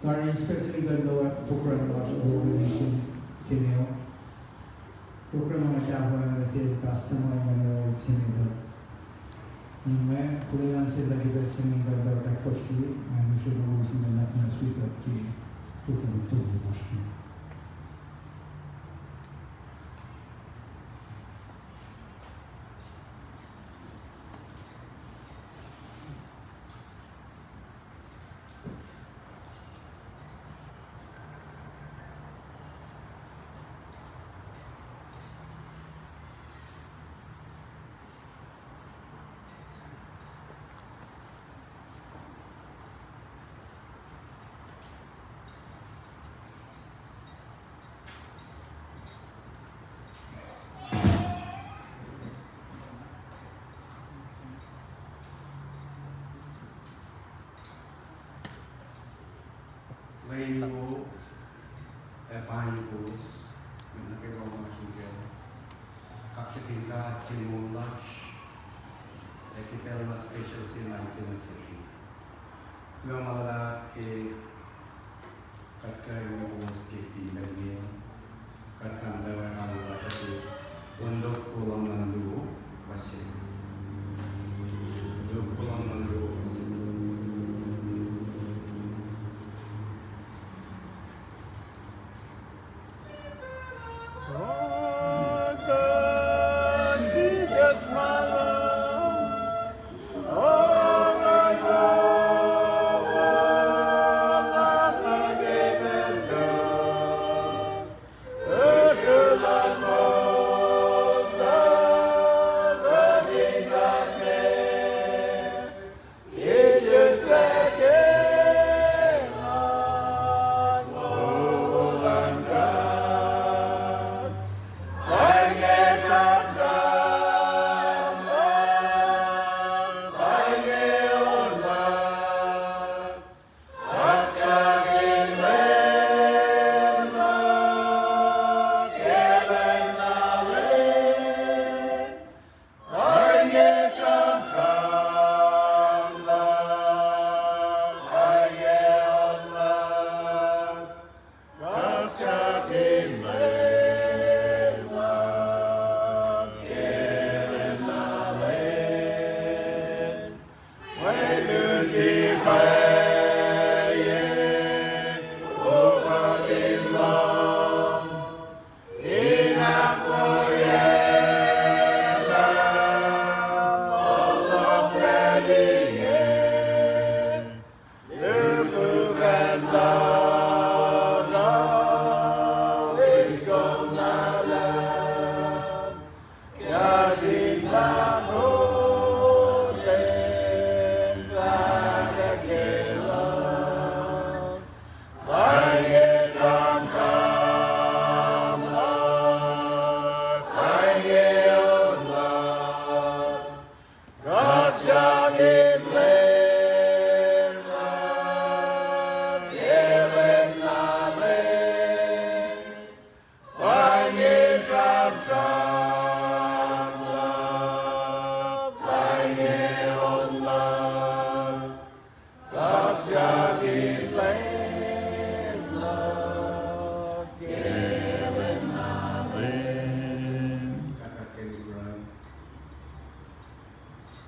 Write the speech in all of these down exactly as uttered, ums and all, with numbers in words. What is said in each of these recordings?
Tari inge pacl se inge kuht program lasr organization se inge. Program ma tahfuh nuh sel pastor ma inge, uh, se inge kuht. Inge, kuloh na sel lah ke pacl se inge kuht ahkfahsrye, uh, mihsenge wo sin nuhnak muhnahs wi kuht ke program tolu lasr. Leum wo, ac paing kowos, met nuh kwewa ma oasr nuh kac. Kaksakihn God ke moul lasr, ac ke pacl na special se na ite nuh sesr. Kuloh ma luhlahp ke kuht kuh in wi kowos ke pacl inge. Kuht kuh in lewack alu lasr ke Luke luhmngaul luo, fuhs se. Luke luhmngaul luo, fuhs se.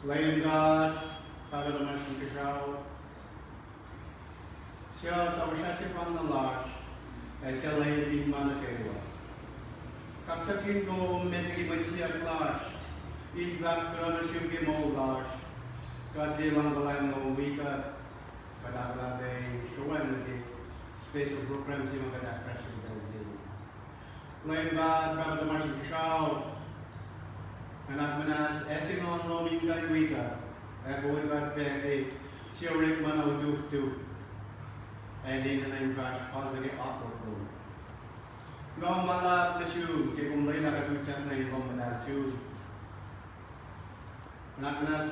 Leum God, Pahpah tuhmasr Inkuhsrao, suc tohkohsrah sefanna lasr, ac suc leum in ma nuh kwewa. Kaksakihn kom met liki mwe siyuck lasr in fahk kuloh nuh sum ke moul lasr. Kuht ke luhngkuhlwacng lom wi kuht, kuht ahkolah pac in sroacng nuh ke special program se ma kuht ahkfahsrye ke pacl se inge. Leum God, Pahpah tuhmasr Inkuhsrao, nuhnak muhnahs ac sin Nguhn lom in kuh in wi kuht, ac kol kuht pac ke sie orekma na utuktuk, ac enenuh in fahsr fal nuh ke akwuck lom. Kuloh ma luhlahp nuh sum ke kom lwelah kuht utyak nuh in lohm muhtahl sum. Nuhnak muhnahs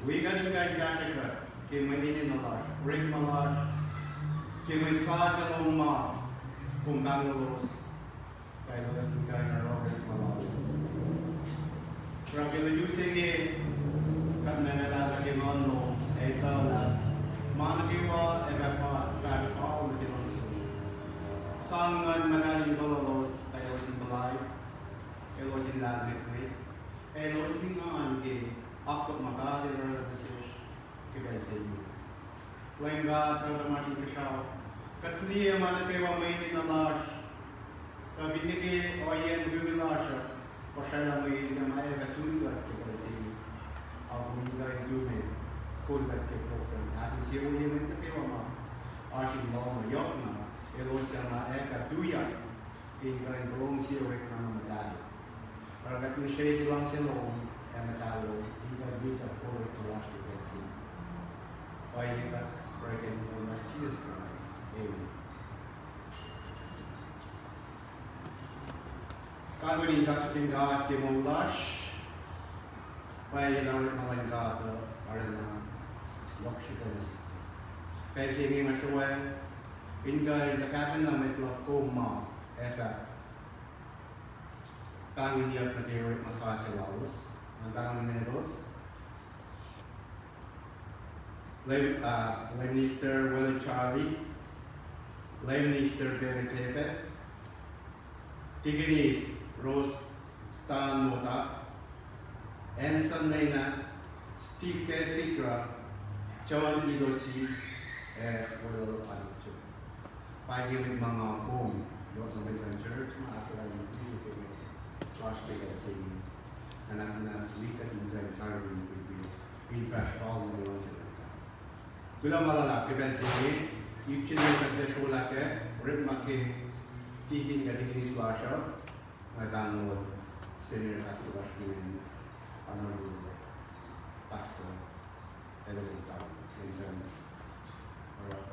wi kuht in kuh in kahsrwe kuht ke mwe enenuh lasr, orekma lasr, ke mwe sasuc lom ma kom pahngonlos, tuh elos in kuh in oruh orekma lalos. Oruh ke lutu se inge, kuht enenuh lah ke Nguhn lom ac etuh lah ma nuh kwewa ac fah fahsr fal nuh ke Leum God, Pahpah tuhmasr Inkuhsrao, kuht liye ma nuh kwewa mwe enenuh lasr, kuh finne ke ohiyacn wi lasr uh, kuh srwaclah mwe enenuh ma ac fah sun kuht ke pacl se inge. Ac kom in kuh in tu me, kol kuht ke program ah, in sie ohiyac mwet nuh kwewa ma oasr in lohm yohk na, elos suc ma ac fah tuyak in kuh in prolong sie orekma muhtahl. Oruh kuht ngihsre luhngse lom ac muhtahl lom in kuh in wi kuht kol orekma lasr ke pacl se inge. Pwacye kuht pruhe ke inen Leum Jisus Kraist, amen. Kalweni in kaksakihn God ke moul lasr. Pwacye lah orekma luhn God uh arulacna yohk srihpac nuh sesr. Pacl se inge nga sroac in kuh in tuhkahkihn mwet luhk kom ma ac fah pahngonyuck nuh ke orekma sasuc lalos, na pahngonyuck elos. Lay, uh, Lay Minister Willie Charlie, Lay Minister Benny Davis, Deaconess Rose Stan Mota, Anson Nena, Steve K. Sidra, John Idosi, ac Willow Alucho. Pa inge mwet ma nga kom, yohk nuh met luhn church ma ahkolah in use ke mwet lasr ke pacl se inge. Nuhnak muhnahs wi kuht in kuh in karihngihn kuht in fahsr fal nuh ke luhngse luhn God. Kuloh ma luhlahp ke pacl se inge, ip se inge kuht ac srolah kac, orekma ke deacon kuh deaconess lasr uh, nga pahngon senior pastor lasr inge, Honorable Pastor Elwin Tau, Clinton, oruh,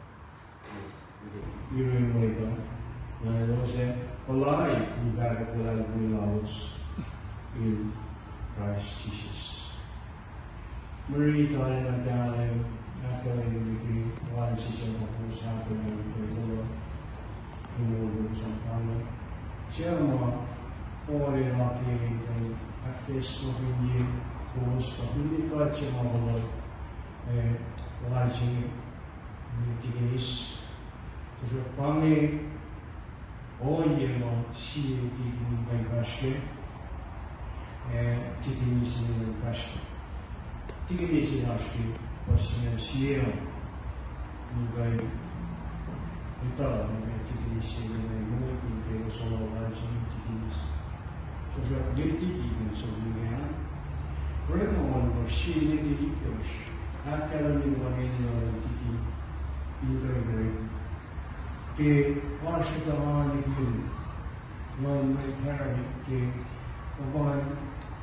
yurin mwet uh, na elos ac puhlaik in pahkotwen luhlahlfongi lalos in Kraist Jisus. Mari tari na kahlwem, ahkkahlwemye liki wal sisacn ma kowos ahkkahlwemye ke moul lasr in order to some family. Sie ma Paul el ahkkahlwemye in ahkacsmakihnye kowos pa finne kuht se ma koluk, eh, wal se inge, deaconess. Tuhsruhk pa inge ohiyac ma sie deacon kuh in fahsr kac, ac deaconess in kuh in fahsr kac. Deaconess in oasr ke puhs se inge sie, in kuh in etuh, deaconess se inge moulkihn ke elos oruh wal se inge deaconess. Tuhsruhk met deacon in som inge an, orekma ma sie nwe ke itkohsr, ahkkahlwemye ma enenuh luhn deacon in kuh in oruh ke oasr kuhtuh anikihn luhn mwet Aaronic ke, kuh pa in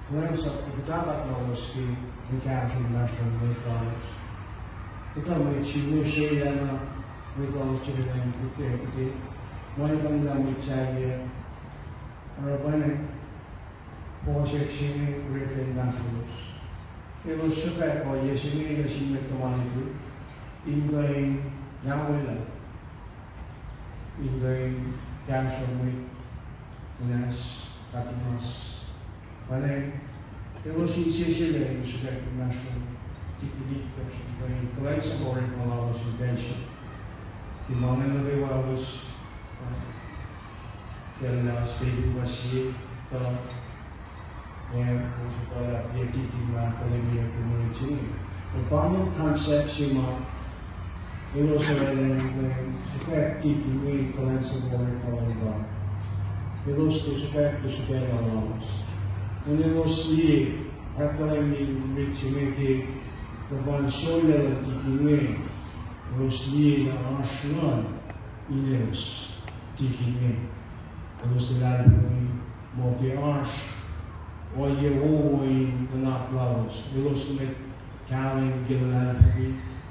kuhlwacnsap kuhtuh lalos ke mwe kahsruh inmahsrlon mwet lalos. Kuhtuh mwet se inge srwaclah na mwet lalos srihke in kuhtwena kihte, ma kuh in lah mwet sahyac, oruh pa inge, puhsek se inge orek inmahsrlolos. Elos srihpac ohiyac se inge nuh sin mwet tuhma lutlut in kuh in lawelah, in kuh in kahsruh mwet muhnahs, katinas. Pwacnwacng elos inseselac in srihpac inmahsrlon deacon in kuh in kuhlwacnsap orekma lalos in pacl se ke ma inge nuh kwewa elos, uh, pacl lalos ke ma sie, tuh, ac, elos orwaclah deacon ma ahkkahlwemye ke mwe rit se inge. Pa inge concept se ma elos orwaclah in kuh in srihpac deacon inge kuhlwacnsap orekma luhn God. Elos tuh srihpac, tuh srihpac lalos. Mweyen elos liye, ahkkahlwemye rit se inge ke, kuh pa in solwaclah deacon inge, elos liye na oasr nguhn in elos deacon inge. Elos luhlahlfongi muh ke oasr ohiyac wowo in nuhnak lalos, elos mwet kahlwem ke luhlahlfongi,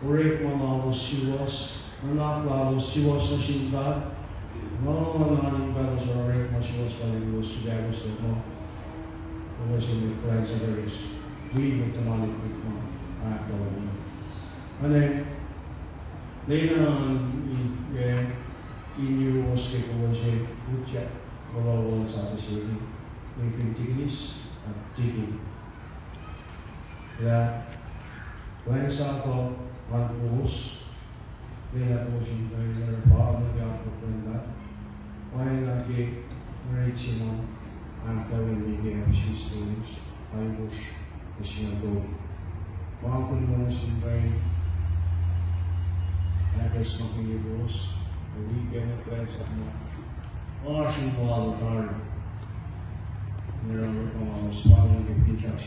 orekma lalos suwohs, nuhnak lalos suwohs nuh sin God, nguhn in God elos orekma suwohs, pa elos suwohs muh elos in kuhlwacnsap elos wi mwet tuhma lutlut ma ahkkahlwemye. Oacna, lwelah in, eh, in yuruwos ke kowos ac utyak kuloh wolacna sasuc se inge, mwe deaconess, uh, deacon. Lah kuhlwacnsap uh ngan kowos, lwelah kowos in kuh in oruh pa nuh ke akwuck luhn God. Oacna ke mwe rit se ma ahkkahlwemye ke Ephesians, Ephesians, Ephesians, Ephesians. Ma kunowos in kuh in ahkacsmakihnye kowos ke weekend uh, pacl sahk ma oasr in wal tari. Nera, uh, spotlight ke finsrak